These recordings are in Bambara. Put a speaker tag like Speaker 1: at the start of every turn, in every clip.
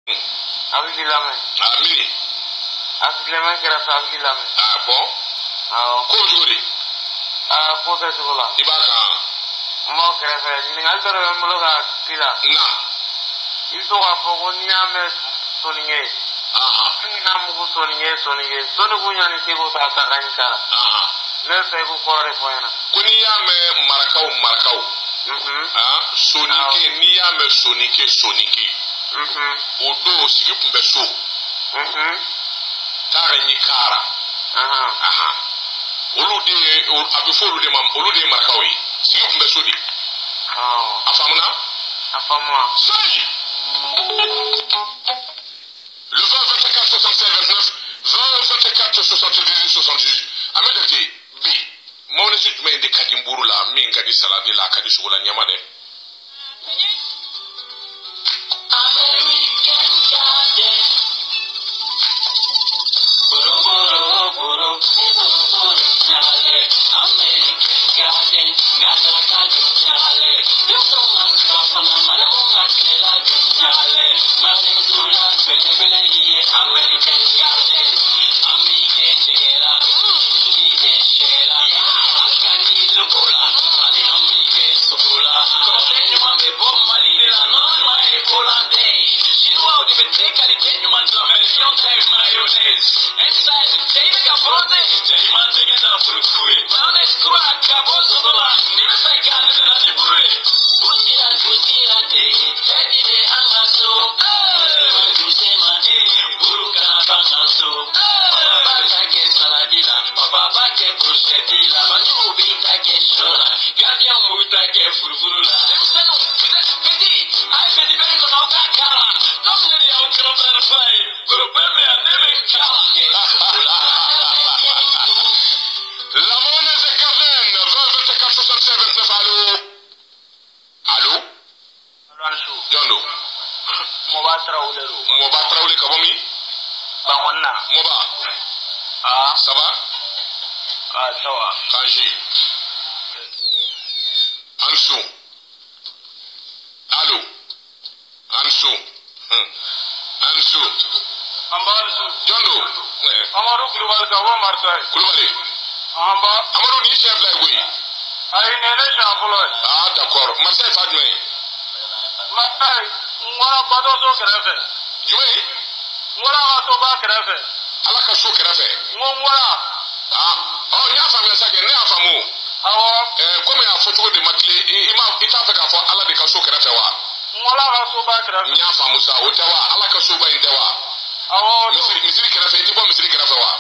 Speaker 1: A bɛ k'i lamɛn.
Speaker 2: A mini.
Speaker 1: A sigilen bɛ n kɛrɛfɛ, a bɛ k'i lamɛn.
Speaker 2: Ah bon?
Speaker 1: Awɔ.
Speaker 2: Ko bɛ cogo di?
Speaker 1: Aa, ko kɛ cogo la.
Speaker 2: I b'a kan.
Speaker 1: N b'aw kɛrɛfɛ, ɲininkali dɔ de bɛ n bolo ka k'i la.
Speaker 2: Na.
Speaker 1: I bɛ to k'a fɔ ko n'i y'a mɛn soninke.
Speaker 2: Ahan.
Speaker 1: N kana mugu soninke soninke. Soniku ɲani seko ta ta ka ɲi kara.
Speaker 2: Ahan.
Speaker 1: Ne bɛ fɛ i k'o kɔrɔ de fɔ n ɲɛna.
Speaker 2: Ko n'i y'a mɛn marakaw marakaw. Ah, soninke, n'i y'a mɛn soninke soninke. O don sigi tun bɛ so. Taara ɲi kaara. Ahan. Olu de ye, a bɛ fɔ olu de ma, olu de ye marakaw ye. Sigi tun bɛ so de.
Speaker 1: Awɔ.
Speaker 2: A faamuna?
Speaker 1: A faamuna.
Speaker 2: Sayi! Le 20 24 76 29, 20 24 78 78. An bɛ jate bi mayonnaise jumɛn de ka di nburu la, min ka di salade la, a ka di sogo la ɲama dɛ.
Speaker 3: American Garden. Boro boro boro, e boro boro nyale. American Garden, ngazara ka dun nyale. Denmisɛnw ka surafana, madamu ka tilela dun nyale. Malen zula belebele ye American Garden. Ami ke jɛgɛra, i ke sɛra, a ka di loko la, ale ami ke sogo la. Kɔrɔfɛn ɲuman bɛ bɔ Mali de la, nɔnɔ ɲuman ye Hollandais. Chinois de bɛ thé qualité ɲuman dilan, mais ta ye mayonnaise. Inside, cɛ i bɛ ka bronzer, cɛ ɲuman tɛ kɛ na furuku ye. Mayonnaise kura ka bɔ sogo la, n'i bɛ fɛ k'a nɛnɛ na ni buru ye. Busira busira de, fɛn bɛ an ka so. Dusema, buru kana ban ka so. Papa b'a ta kɛ saladi la, papa b'a kɛ brochette la. Fatigiw b'i ta kɛ sɔ la, gardien b'u ta kɛ furufuru la. Denmisɛnninw, vous êtes petits, a ye petit bɛɛ kɔnɔ aw k'a kara. Comme ne de y'aw grand frère ba ye, gorobɛ bɛ yan, ne bɛ n kala.
Speaker 2: La mayonnaise Garden, 20 24 76 29, allo? Allo?
Speaker 1: Alo, ani su.
Speaker 2: Jɔn don?
Speaker 1: Mɔba Tarawele don.
Speaker 2: Mɔba Tarawele ka bɔ min?
Speaker 1: Bangɔni na.
Speaker 2: Mɔba.
Speaker 1: Aa.
Speaker 2: Ça va?
Speaker 1: Aa, ça va.
Speaker 2: Kanji. Ansu. Allo? Ansu. Ansu.
Speaker 1: An b'a ni su.
Speaker 2: Jɔn don?
Speaker 1: Amadu Kulubali ka bɔ Marseille.
Speaker 2: Kulubali.
Speaker 1: An ba.
Speaker 2: Amadu, nin siɲɛ fila ye koyi.
Speaker 1: Ayi, nin ye ne siɲɛ fɔlɔ ye.
Speaker 2: Ah, d'accord. Marseille fa jumɛn ye?
Speaker 1: Marseille, n bɔra Badɔso kɛrɛfɛ.
Speaker 2: Jumɛn ye?
Speaker 1: N bɔra a ka soba kɛrɛfɛ.
Speaker 2: Ala ka so kɛrɛfɛ.
Speaker 1: N ko n bɔra.
Speaker 2: Ah, ɔ n y'a faamuya sa kɛ, ne y'a faamu.
Speaker 1: Awɔ.
Speaker 2: Komi a fɔcogo de ma tilen, i ma i t'a fɛ k'a fɔ Ala de ka so kɛrɛfɛ wa?
Speaker 1: N bɔra a ka soba kɛrɛfɛ.
Speaker 2: N y'a faamu sa, o tɛ wa? Ala ka soba in tɛ wa?
Speaker 1: Awɔ, o don.
Speaker 2: Misiri kɛrɛfɛ, i tɛ bɔ misiri kɛrɛfɛ wa?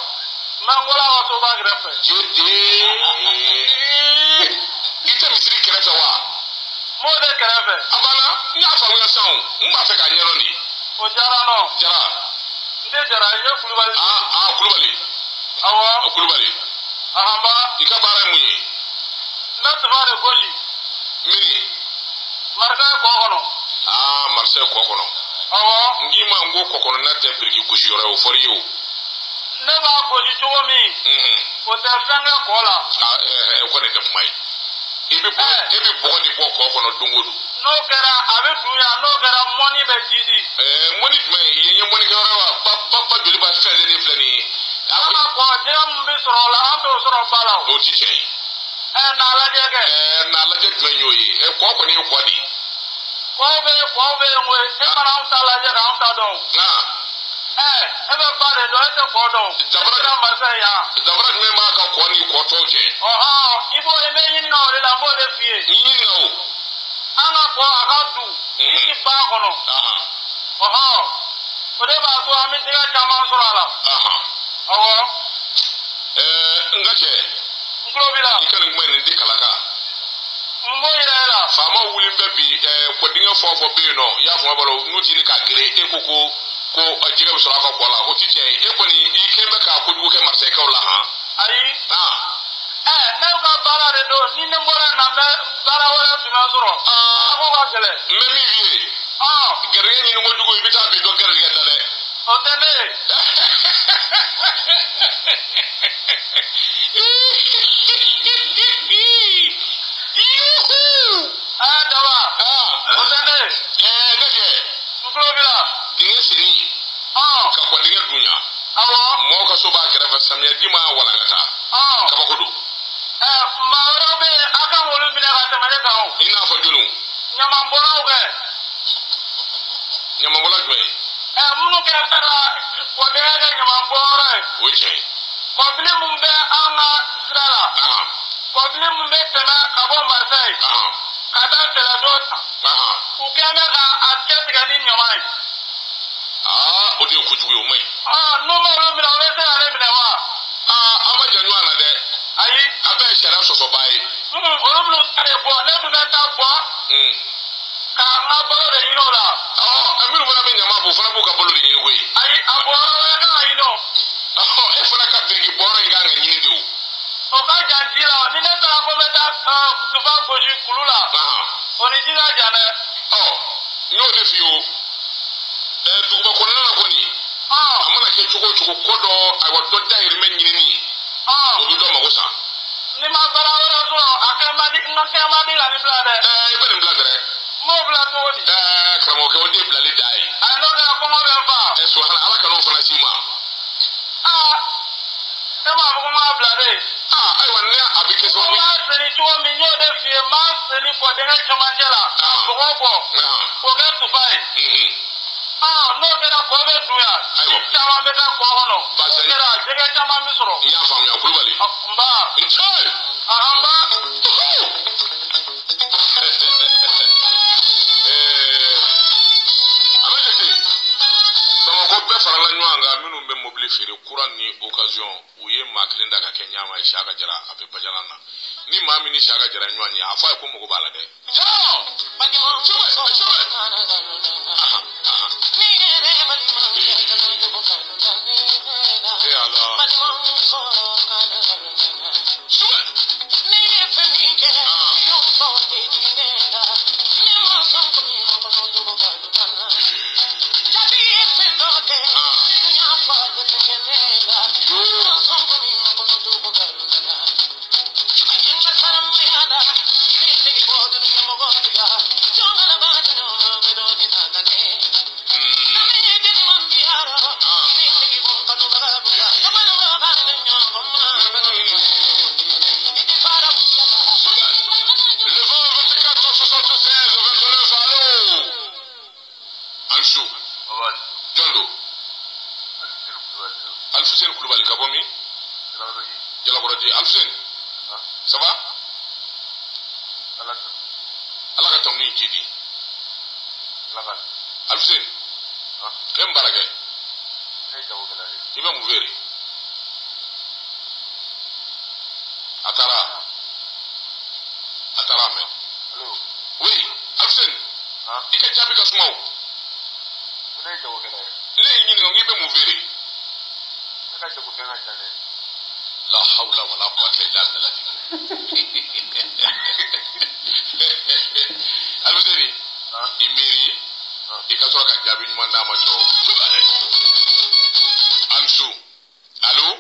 Speaker 1: N bɛ n bɔra a ka soba kɛrɛfɛ.
Speaker 2: Jede. I tɛ misiri kɛrɛfɛ wa?
Speaker 1: N b'o de kɛrɛfɛ.
Speaker 2: A banna, n y'a faamuya sisan o. N b'a fɛ k'a ɲɛdɔn de.
Speaker 1: O diyara n nɔ.
Speaker 2: Jara.
Speaker 1: N tɛ Jara, n ye Kulubali.
Speaker 2: Ah ah, Kulubali.
Speaker 1: Awɔ.
Speaker 2: Kulubali.
Speaker 1: Ahanba.
Speaker 2: I ka baara ye mun ye?
Speaker 1: N bɛ tufa de gosi.
Speaker 2: Mini.
Speaker 1: Marseille kɔ kɔnɔ.
Speaker 2: Ah, Marseille kɔ kɔnɔ.
Speaker 1: Awɔ.
Speaker 2: N k'i ma n ko kɔ kɔnɔna tɛ biriki gosi yɔrɔ ye, o fɔr'i ye o.
Speaker 1: Ne b'a gosi cogo min. O tɛ fɛn kɛ kɔ la.
Speaker 2: Ah, o kɔni tɛ kuma ye. I bɛ bɔgɔ, e bɛ bɔgɔ de bɔ kɔ kɔnɔ don o don.
Speaker 1: N'o kɛra a bɛ dun yan, n'o kɛra mɔni bɛ ji di.
Speaker 2: Mɔni jumɛn ye? Yen ye mɔnikɛyɔrɔ ye wa? Ba ba ba joli ba fɛn de filɛ nin ye.
Speaker 1: An ka kɔ jɛgɛ min bɛ sɔrɔ o la, an t'o sɔrɔ ba la o.
Speaker 2: O ti tiɲɛ ye.
Speaker 1: N'a lajɛ kɛ.
Speaker 2: N'a lajɛ jumɛn y'o ye? Kɔ kɔni ye kɔ de ye.
Speaker 1: Kɔw bɛ yen, kɔw bɛ yen koyi. E mana anw ta lajɛ k'anw ta dɔn. E bɛ ba de dɔn, e tɛ kɔ dɔn.
Speaker 2: Danfara
Speaker 1: E sera Marseille yan.
Speaker 2: Danfara jumɛn b'a ka kɔ ni kɔ tɔw cɛ?
Speaker 1: Ɔhɔn, i b'o i bɛ ɲininka o de la, n b'o de f'i ye.
Speaker 2: N ɲininka o.
Speaker 1: An ka kɔ a ka dun. I ti ba kɔnɔ. Ɔhɔn, o de b'a to an bɛ jɛgɛ caman sɔrɔ a la. Awɔ.
Speaker 2: N ka cɛ.
Speaker 1: N tulo b'i la.
Speaker 2: I ka nin kuma in nin tɛ kalaka.
Speaker 1: N b'o yira e la.
Speaker 2: Faamaw wulilen bɛ bi, kɔdingɛ fɛn o fɛn bɛ yen nɔ, i y'a faamu b'a la, n'u ti ɲini k'a gere, e ko ko ko jɛgɛ bɛ sɔrɔ a ka kɔ la, o ti tiɲɛ ye. E kɔni i kɛn bɛ ka kojugu kɛ Marseillekaw la han.
Speaker 1: Ayi. Ne ka baara de don, ni ne bɔra yen na, n bɛ baara wɛrɛ jumɛn sɔrɔ? A ko ka gɛlɛn.
Speaker 2: N bɛ min f'i ye. Garijɛgɛ ɲini kojugu, i bɛ taa bin dɔ garijɛgɛ da dɛ.
Speaker 1: O tɛ ne ye. Daba. O tɛ ne ye.
Speaker 2: Ne kɛ.
Speaker 1: N tulo b'i la.
Speaker 2: Dingɛ senni kɔdingɛ dunya.
Speaker 1: Awɔ.
Speaker 2: Mɔgɔw ka so b'a kɛrɛfɛ samiyɛji ma walankata. Kabako don.
Speaker 1: Maa wɛrɛw bɛ yen a kan k'olu minɛ ka tɛmɛ ne kan o.
Speaker 2: I n'a fɔ joliw.
Speaker 1: Ɲamanbɔlaw kɛ.
Speaker 2: Ɲamanbɔla jumɛn ye?
Speaker 1: Minnu kɛra ka kɔdingɛ kɛ ɲamanbɔyɔrɔ ye.
Speaker 2: O ye tiɲɛ ye.
Speaker 1: Kɔfili min bɛ an ka sira la. Kɔfili min bɛ tɛmɛ ka bɔ Marseille. Ka taa Sɛlɛdo ta. U kɛn bɛ ka a cɛ tigɛ ni ɲaman ye.
Speaker 2: O de ye kojugu ye, o man ɲi.
Speaker 1: N'u ma olu minɛ, u bɛ se k'ale minɛ wa?
Speaker 2: An ma jan ɲɔgɔn na dɛ.
Speaker 1: Ayi.
Speaker 2: A bɛɛ ye sariya sɔsɔbaa ye.
Speaker 1: Olu minnu ta de bɔ, ne dun bɛ taa bɔ. Ka n ka balo de ɲini o la.
Speaker 2: Minnu fana bɛ ɲaman bɔ, o fana b'u ka balo de ɲini koyi.
Speaker 1: Ayi, a bɔyɔrɔ wɛrɛ kan ka ɲini o.
Speaker 2: E fana ka biriki bɔyɔrɔ in kan ka ɲini de o.
Speaker 1: O ka jan ji la, ni ne taara ko n bɛ taa tufa gosi kulu la. O ni ji ka jan dɛ.
Speaker 2: N y'o de f'i ye o. Duguba kɔnɔna na kɔni. A mana kɛ cogo o cogo, ko dɔ, ayiwa, dɔ dahirimɛ ɲinini. O bɛ dɔ mago sa.
Speaker 1: Ni ma baara wɛrɛ sɔrɔ, a kɛ man di, n ka kɛ man di ka nin bila dɛ.
Speaker 2: I bɛ nin bila dɛrɛ.
Speaker 1: N b'o bila cogo di?
Speaker 2: Karamɔgɔkɛ, o de ye bilali da ye.
Speaker 1: Ayi, n'o kɛra kɔngɔ bɛ n fa.
Speaker 2: Subahana, Ala kan'o fana s'i ma.
Speaker 1: E m'a fɔ ko n k'a bila de.
Speaker 2: Ayiwa, ne a bɛ kɛ sababu ye.
Speaker 1: N b'a seni cogo min, n y'o de f'i ye, n b'a seni kɔdingɛ cɛmancɛ la. Ka bɔgɔ bɔ. K'o kɛ tufa ye. N'o kɛra kɔ bɛ dunya.
Speaker 2: Ayiwa.
Speaker 1: Ji caman bɛ taa kɔ kɔnɔ. N'o kɛra jɛgɛ caman bɛ sɔrɔ.
Speaker 2: N y'a faamuya, Kulubali.
Speaker 1: Nba.
Speaker 2: N ce.
Speaker 1: Nba.
Speaker 2: A bɛ jate. Bamakɔ bɛɛ farala ɲɔgɔn kan, minnu bɛ mobili feere kura ni occasion, u ye maa kelen da ka kɛ ɲama ye, Siyaka Jara, a bɛ Bajalan na. Ni maa min ni Siyaka Jara ɲɔgɔn ye, a fɔ a ye ko mago b'a la dɛ. Le 20, 24, 76, 29, allô. Ansu. Jɔn don? Alifuseni Kulubali ka bɔ min? Jalakɔrɔji. Alifuseni. Ça va? Ala ka tanu ni ji di. Alifuseni. E n baara kɛ? I bɛ mun feere? A taara. A taara mɛn. Oui, Alifuseni. I ka jaabi ka suma o. Ne y'i ɲininka k'i bɛ mun feere? La hawla wala quwwata illa billah. Alifuseni, i miiri, i ka sɔrɔ ka jaabi ɲuman d'a ma cɛw. Ansu. Allo?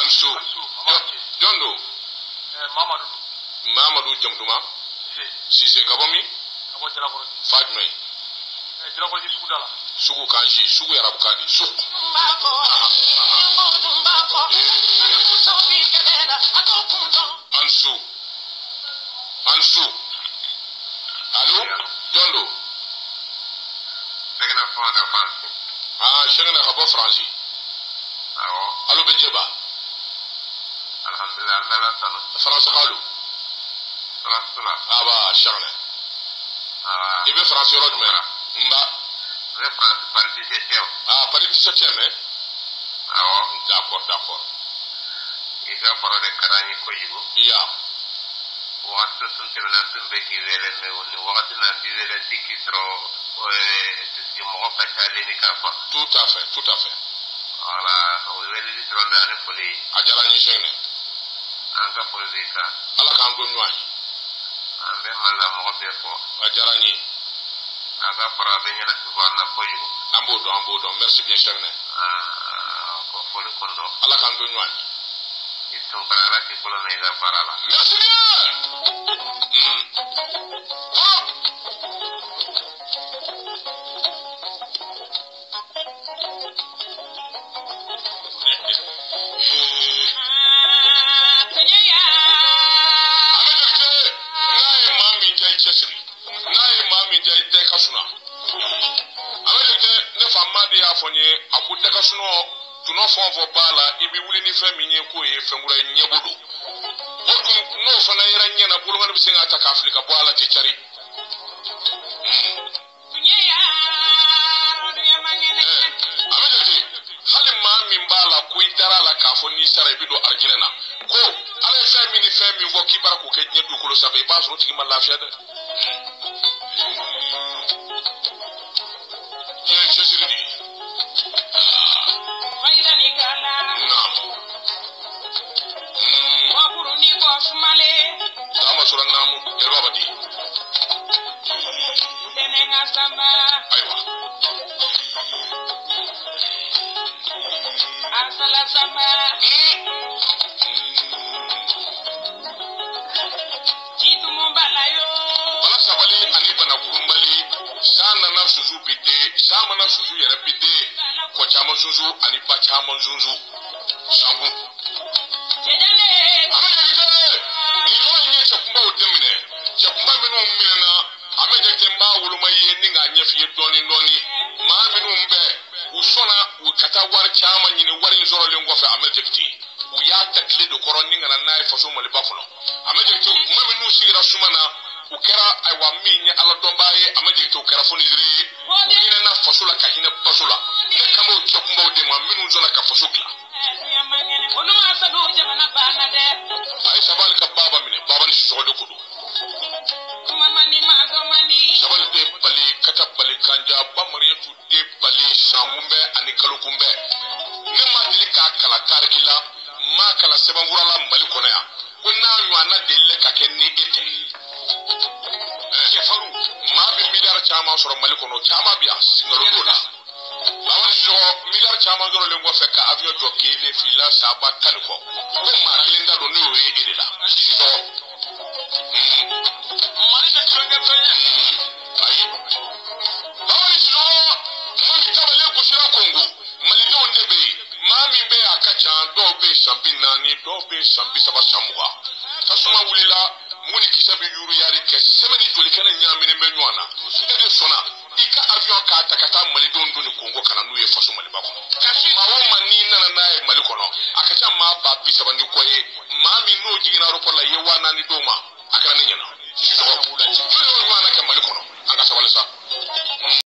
Speaker 2: Ansu. Jɔn don? Mamadu jamu duman? Sise ka bɔ min? Fa jumɛn? Sugu kanji, sugu yarabu di, sugu. Ansu. Ansu. Allo? Jɔn don? Sɛgɛnɛ ka bɔ Faransi. Allo bɛ jɛba. Faransi kalo. Aba Sɛgɛnɛ. I bɛ Faransi yɔrɔ jumɛn? Nba. Paris 17e, hein? D'accord, d'accord. Iya. Tout à fait, tout à fait. A diyara n ye Sɛgɛnɛ. Ala k'an to ɲɔgɔn ye. A diyara n ye. An b'o dɔn, an b'o dɔn. Merci bien Sɛgɛnɛ. Ala k'an to ɲɔgɔn ye. Merci bien. Oh. maa de y'a fɔ n ye a ko dakasunɔ tunɔ fɛn o fɛn b'a la i bɛ wuli ni fɛn min ye k'o ye fɛn kura ye ɲɛbɔ don o dun n'o fana yera ɲɛ na bolokɔni bɛ se k'a ta k'a fili ka bɔ a la ten cari. A bɛ jate hali maa min b'a la ko i dara a la k'a fɔ n'i sara i bɛ don arijinɛ na ko ala ye fɛn min ni fɛn min fɔ k'i bara k'o kɛ diɲɛ dugukolo sanfɛ i b'a sɔrɔ o tigi ma lafiya dɛ. Diɲɛ ye cɛsiri de ye. Taama sɔrɔ naamu jeliba b'a di. Ayiwa. Bana sabali ani bana kunbali san nana susu bi den san mana susu yɛrɛ bi den kɔ caman sunsun ani ba caman sunsun sankun. An bɛ jate nin yɔrɔ in ye cɛkunbaw daminɛ cɛkunba minnu minɛna an bɛ jate n b'a woloma ye ni k'a ɲɛf'i ye dɔɔni dɔɔni maa minnu bɛ u sɔnna u ka taa wari caman ɲini wari in sɔrɔlen kɔfɛ an bɛ jate u y'a ta tile de kɔrɔ ni ka na n'a ye faso Maliba kɔnɔ an bɛ jate kuma minnu sigira suma na u kɛra ayiwa min ye ala dɔnbaa ye an bɛ jate u kɛra fonisire ye u hinɛna faso la ka hinɛ baso la ne kan b'o cɛkunbaw de ma minnu sɔnna ka faso dilan. A ye Sabali ka baaba minɛ baaba ni Sisɔkɔ de ko don. Sabali den bali kata bali kanja ba Mariyatu den bali sankunbɛ ani kalokunbɛ ne ma deli k'a kalan tariki la n m'a kalan sɛbɛnfura la Mali kɔnɔ yan ko n'a ɲɔgɔnna delila ka kɛ ni e tɛ. Cɛfarinw maa bɛ miliyari caman sɔrɔ Mali kɔnɔ caman bɛ yan nkalon t'o la. Baba ni Sisɔkɔ miliyari caman sɔrɔlen kɔfɛ ka avion jɔ kelen fila saba tan ni kɔ ko maa kelen ta don ne y'o ye e de la Sisɔkɔ.
Speaker 1: Mali tɛ tulonkɛ fɛn ye.
Speaker 2: Ayi. Baba ni Sisɔkɔ mali tabalen gosira Kongo malidenw de bɛ yen maa min bɛ yen a ka ca dɔw bɛ yen san 40 dɔw bɛ yen san 30 san 20 tasuma wulila mugu ni kisɛ bɛ yuruyari kɛ sɛmɛni jolikɛnɛ ɲaaminen bɛ ɲɔgɔn na e de sɔnna i ka avion k'a ta ka taa malidenw don ni Kongo ka na n'u ye faso Maliba kɔnɔ maa o maa n'i nana n'a ye Mali kɔnɔ a ka ca maa 30,000 ni kɔ ye maa min n'o jiginna aéroport la i ye 4000 d'o ma a kɛra ne ɲɛna Sisɔkɔ joli y'o ɲɔgɔnna kɛ Mali kɔnɔ an ka sabali sa.